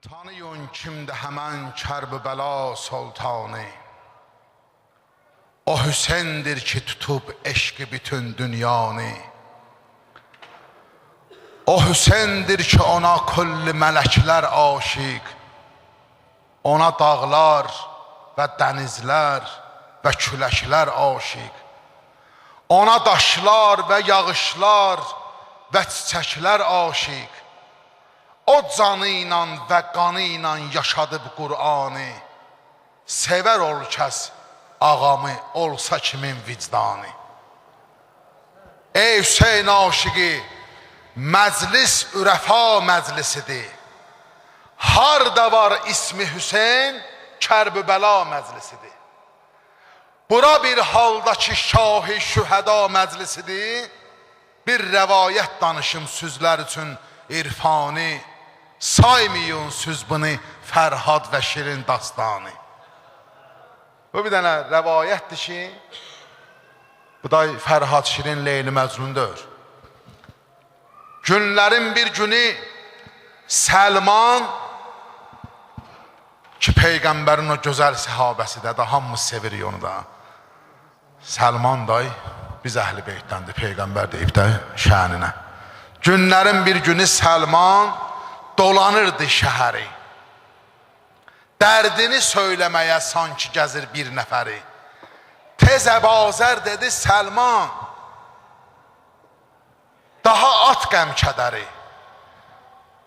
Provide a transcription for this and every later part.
Tanıyın kimdir həmən Kərbəla sultanı. O Hüseyndir ki tutub eşqi bütün dünyanı. O Hüseyndir ki ona kulli mələklər aşiq. Ona dağlar və dənizlər və küləklər aşiq. Ona daşlar və yağışlar və çiçəklər aşiq. O canı ilə və qanı ilə yaşadıb Qur'anı. Sevər ol kəs ağamı, olsa kimin vicdanı. Ey Hüseyn aşiqi, məclis ürəfa məclisidir. Harda var ismi Hüseyn, Kərbəla məclisidir. Bura bir haldakı şahi şühəda məclisidir. Bir rəvayət danışım süzlər üçün irfani. Saymayın süz bunu Fərhad və Şirin dastanı. Bu bir dənə rəvayətdir ki, bu da Fərhad Şirin Leyli Məcnundur. Günlərin bir günü Səlman ki Peyğəmbərin o gözəl səhabəsi də hamımız sevirik onu da. Səlman day biz əhl-i beytdəndir, Peyğəmbər deyib də şəninə. Günlərin bir günü Səlman dolanırdı şəhəri. Dərdini söyləməyə sanki gəzir bir nəfəri. Tez Əbazər dedi Səlman, daha at qəm kədəri.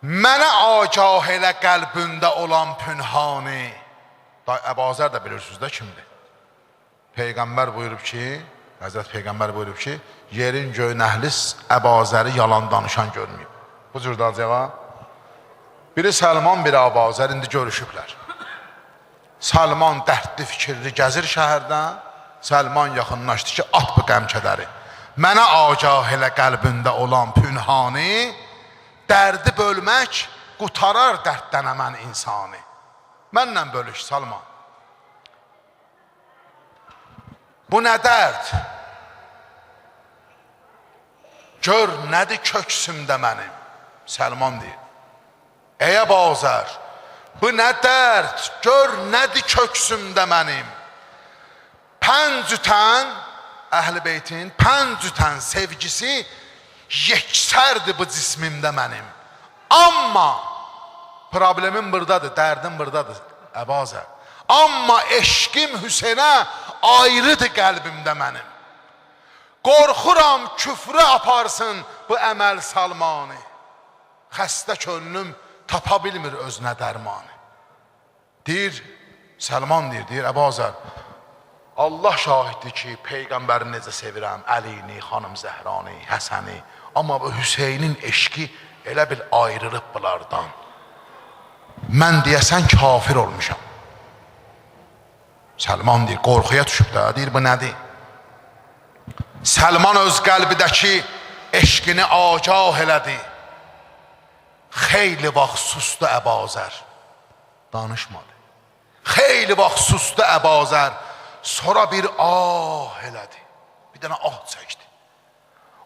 Mənə agah elə qəlbündə olan pünhani. Da Əbazər də bilirsiniz də kimdir? Peyğəmbər buyurub ki, Həzrət Peyğəmbər buyurub ki, yerin göyün əhli Əbazəri yalan danışan görməyib. Bu cür acaba? Biri Səlman, biri Əbazər indi görüşüblər. Səlman dərdli fikirli gəzir şəhərdə. Səlman yaxınlaşdı ki, at bu qəm kədəri. Mənə agah elə qəlbində olan pünhani, dərdi bölmək qutarar dərddən əmən insanı. Mənlə bölüş Salman. Bu nə dərd? Gör nədir köksümdə mənim? Səlman deyir. Ey Əbazər, bu nə dərd? Gör nədir köksümdə mənim? Pəncütən, əhl-i beytin pəncütən sevgisi yeksərdir bu cismimdə mənim. Amma problemim buradadır, dərdim buradadır Əbazər. Amma eşqim Hüseynə ayrıdır qəlbimdə mənim. Qorxuram küfrə aparsın bu əməl Salmanı. Xəstə könlüm tapa bilmir özünə dərmanı. Deyir, Səlman deyir, deyir Əbazər, Allah şahiddir ki, Peyğəmbəri necə sevirəm, Əlini, xanım Zəhrani, Həsəni. Amma bu Hüseynin eşqi elə bil ayrılıb bunlardan. Mən deyəsən kafir olmuşam. Səlman deyir, qorxuya düşüb də, deyir bu nədir? Səlman öz qəlbidəki eşqini agah elədi. Xeyli vaxt sustu Əbazər. Danışmadı. Xeyli vaxt sustu Əbazər. Sonra bir ah elədi. Bir dənə ah çəkdi.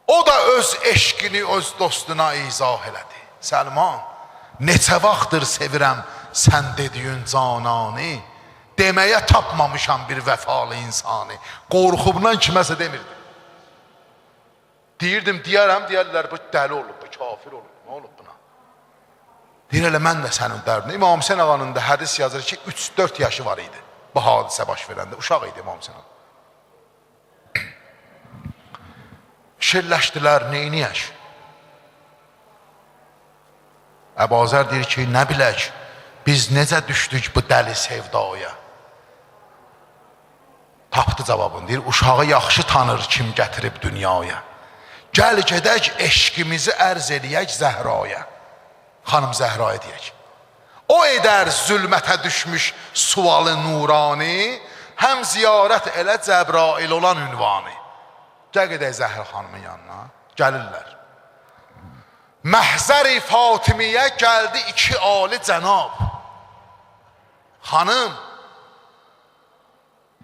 O da öz eşqini öz dostuna izah elədi. Səlman, neçə vaxtdır sevirəm sən dediyin cananı. Deməyə tapmamışam bir vəfalı insanı. Qorxubdan kiməsə demirdim. Deyirdim, deyərəm, deyərlər bu dəli olub, bu kafir olub, nə olub buna? Deyir elə mən də sənin dərdin. İmam Hüseyn ağanın da hədis yazır ki, 3-4 yaşı var idi. Bu hadisə baş verəndə. Uşaq idi İmam Hüseyn ağa. Fikirləşdilər, neyniyək? Əbazər deyir ki, nə bilək, biz necə düşdük bu dəli sevdaya? Tapdı cavabını, deyir, uşağı yaxşı tanır kim gətirib dünyaya. Gəl gedək eşqimizi ərz eləyək Zəhraya. Xanım Zəhraya deyək. O edər zülmətə düşmüş sualı nurani, həm ziyarət elə Cəbrail olan ünvanı. Gəl gedək Zəhra xanımın yanına. Gəlirlər. Məhzər-i Fatimiyə gəldi iki ali cənab. Xanım,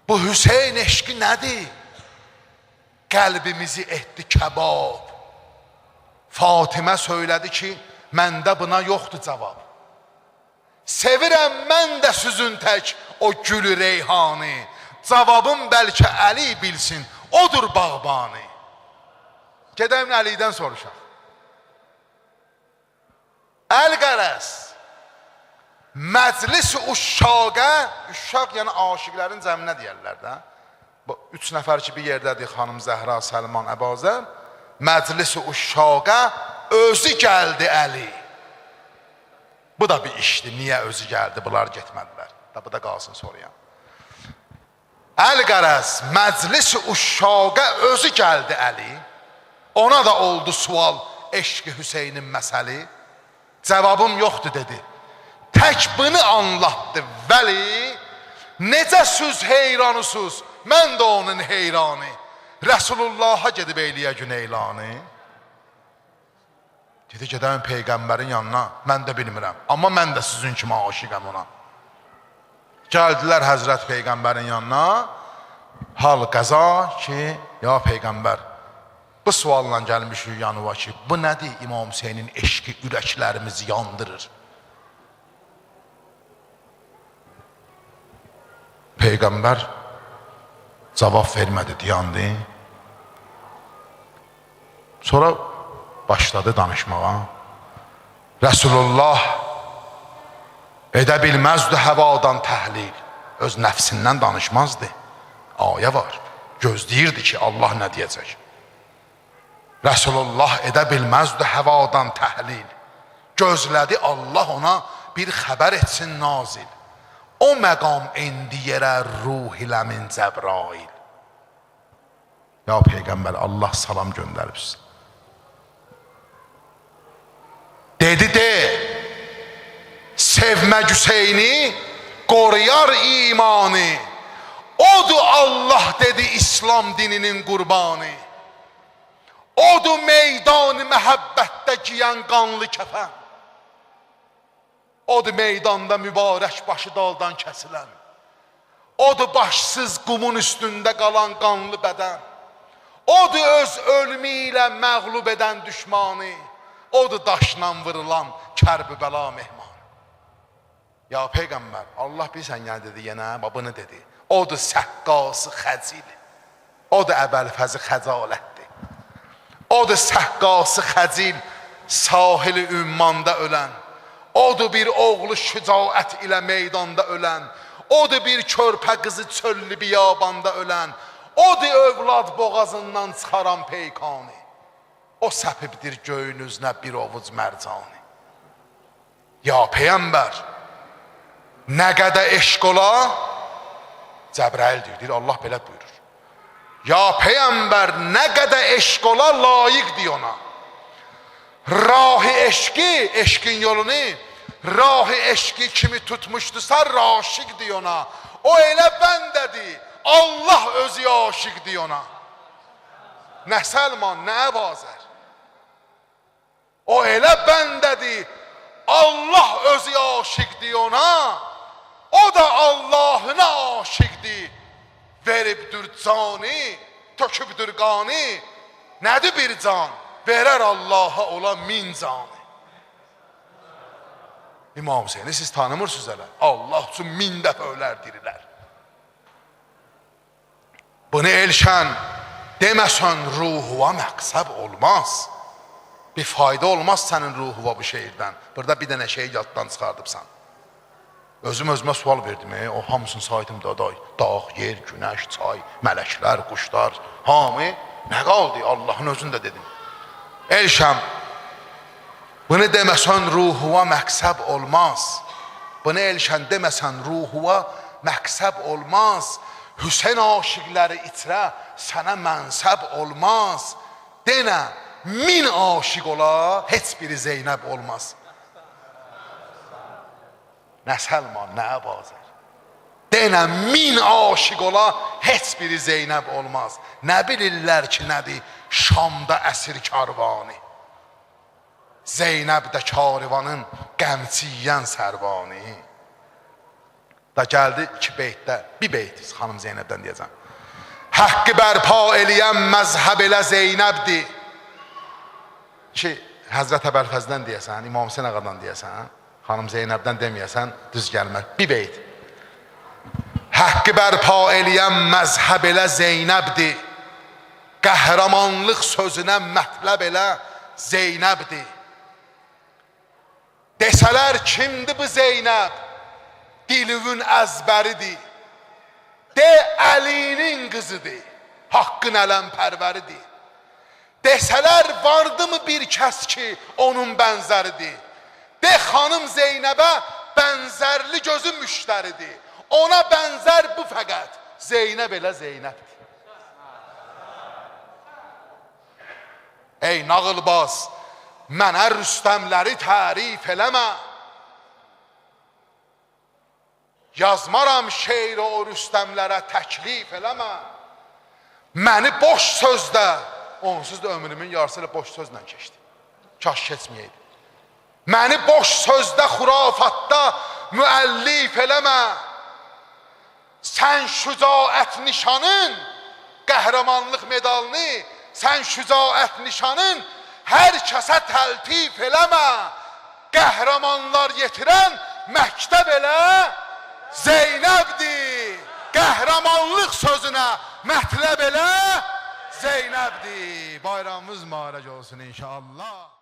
bu Hüseyn eşqi nədir? Qəlbimizi etdi kəbab. Fatimə söylədi ki, məndə buna yoxdur cavab. Sevirəm mən də süzün tək o gülü reyhanı. Cavabım bəlkə Əli bilsin, odur bağbanı. Gedəm Əlidən soruşaq. Əl-qərəz, məclis-i uşşaqə, uşşaq yəni aşiqlərin cəminə deyərlər də. Bu üç nəfər ki bir yerdədir, xanım Zəhra, Səlman, Əbazər. Məclis-i uşşaqə özü gəldi Əli. Bu da bir işdir. Niyə özü gəldi, bunlar getmədilər. Da bu da qalsın soruya. Əl-qərəz, məclis-i uşşaqə özü gəldi Əli. Ona da oldu sual eşqi Hüseynin məsəli. Cavabım yoxdur dedi. Tək bunu anlatdı vəli. Necə süz heyranısız, mən də onun heyranı. Rəsulullaha gedib eyliyə gün elanı. Dedi, gedəm Peyğəmbərin yanına, mən də bilmirəm. Amma mən də sizin kimi aşiqəm ona. Gəldilər Həzrət Peyğəmbərin yanına. Hal qəza ki, ya Peyğəmbər, bu sualla gəlmişik yanıva ki, bu nədir İmam Hüseynin eşqi ürəklərimizi yandırır? Peyğəmbər cavab vermədi, dayandı. Sonra başladı danışmağa. Rəsulullah edə bilməzdi həvadan təhlil. Öz nəfsindən danışmazdı. Ayə var. Gözləyirdi ki, Allah nə deyəcək. Rəsulullah edə bilməzdi həvadan təhlil. Gözlədi Allah ona bir xəbər etsin nazil. O məqam indi yerə ruh iləmin Cəbrail. Ya Peyğəmbər, Allah salam göndərib sizə. Dedi de, sevmək Hüseyni qoruyar imanı. Odur Allah dedi İslam dininin qurbanı. Odur meydanı məhəbbətdə giyən qanlı kəfən. Odur meydanda mübarək başı daldan kəsilən. Odur başsız qumun üstündə qalan qanlı bədən. Odur öz ölümü ilə məğlub edən düşmanı. Odur daşla vurulan Kərbəla mehmanı. Ya Peyğəmbər, Allah bilsən yəni dedi yenə, bunu dedi. Odur səqqası xəcil. Odur əbəlfəzi xəcalətdir. Odur səqqası xəcil, sahili ümmanda ölən. Odur bir oğlu şücaət ilə meydanda ölən. Odur bir körpə qızı çöllü biyabanda ölən. Odur övlad boğazından çıxaran peykanı. O səpibdir göyün üzünə bir ovuc mərcanı. Ya Peyğəmbər, nə qədər eşq ola? Cəbrail deyir, Allah belə buyurur. Ya Peyğəmbər, nə qədər eşq ola, layiqdir ona. Rahi eşqi, eşqin yolunu, rahi eşqi kimi tutmuşdusa, raşiqdir ona. O elə bəndədir, Allah özü aşiqdir ona. Nə Səlman, nə Əbazər. O elə bəndədir, Allah özü aşiqdir ona. O da Allahına aşiqdir. Veribdir canı, tökübdür qanı. Nədir bir can? Verər Allaha ola min canı. İmam Hüseyni siz tanımırsınız hələ. Allah üçün min dəfə ölər dirilər. Bunu elşən deməsən ruhuva məqsəb olmaz. Bir fayda olmaz sənin ruhuva bu şeirdən. Burada bir dənə şey yaddan çıxardıbsan. Özüm özümə sual verdim. O hamısını saydım da, dağ, yer, günəş, çay, mələklər, quşlar, hamı. Nə qaldı? Allahın özünü də dedim. Elşəm, bunu deməsən ruhuva məqsəb olmaz. Bunu elşən deməsən ruhuva məqsəb olmaz. Hüseyn aşiqləri itirə sənə mənsəb olmaz. Denə, min aşiq ola, heç biri Zeynəb olmaz. Nə Səlman, nə Əbazər. Denə, min aşiq ola, heç biri Zeynəb olmaz. Nə bilirlər ki, nədir Şamda əsir karvanı. Zeynəb də karvanın qəmçi yiyən sərvanı. Da gəldi iki beytdə, bir beyt xanım Zeynəbdən deyəcəm. Həqqi bərpa eləyən məzhəb elə Zeynəbdir. Ki, Həzrət Əbəlfəzdən deyəsən, İmam Hüseyn ağadan deyəsən, Xanım Zeynəbdən deməyəsən düz gəlməz. Bir beyt. Həqqi bərpa eləyən məzhəb elə Zeynəbdir. Qəhrəmanlıq sözünə mətləb elə Zeynəbdir. Desələr kimdir bu Zeynəb? Dilivün əzbəridir. De Əlinin qızıdır. Haqqın ələm pərvəridir. Desələr vardımı bir kəs ki onun bənzəridir. De xanım Zeynəbə bənzərli gözü müştəridir. Ona bənzər bu fəqət. Zeynəb elə Zeynəbdir. Ey nağılbaz, mənə Rüstəmləri tərif eləmə. Yazmaram şeiri o Rüstəmlərə təklif eləmə. Məni boş sözdə, onsuz da ömrümün yarısı elə boş sözlə keçdi. Kaş keçməyəydi. Məni boş sözdə, xurafatda müəllif eləmə. Sən şücaət nişanın, qəhrəmanlıq medalını, sən şücaət nişanın hər kəsə təltif eləmə. Qəhrəmanlar yetirən məktəb elə Zeynəbdir. Qəhrəmanlıq sözünə mətləb elə Zeynəbdir. Bayramımız mübarək olsun inşallah.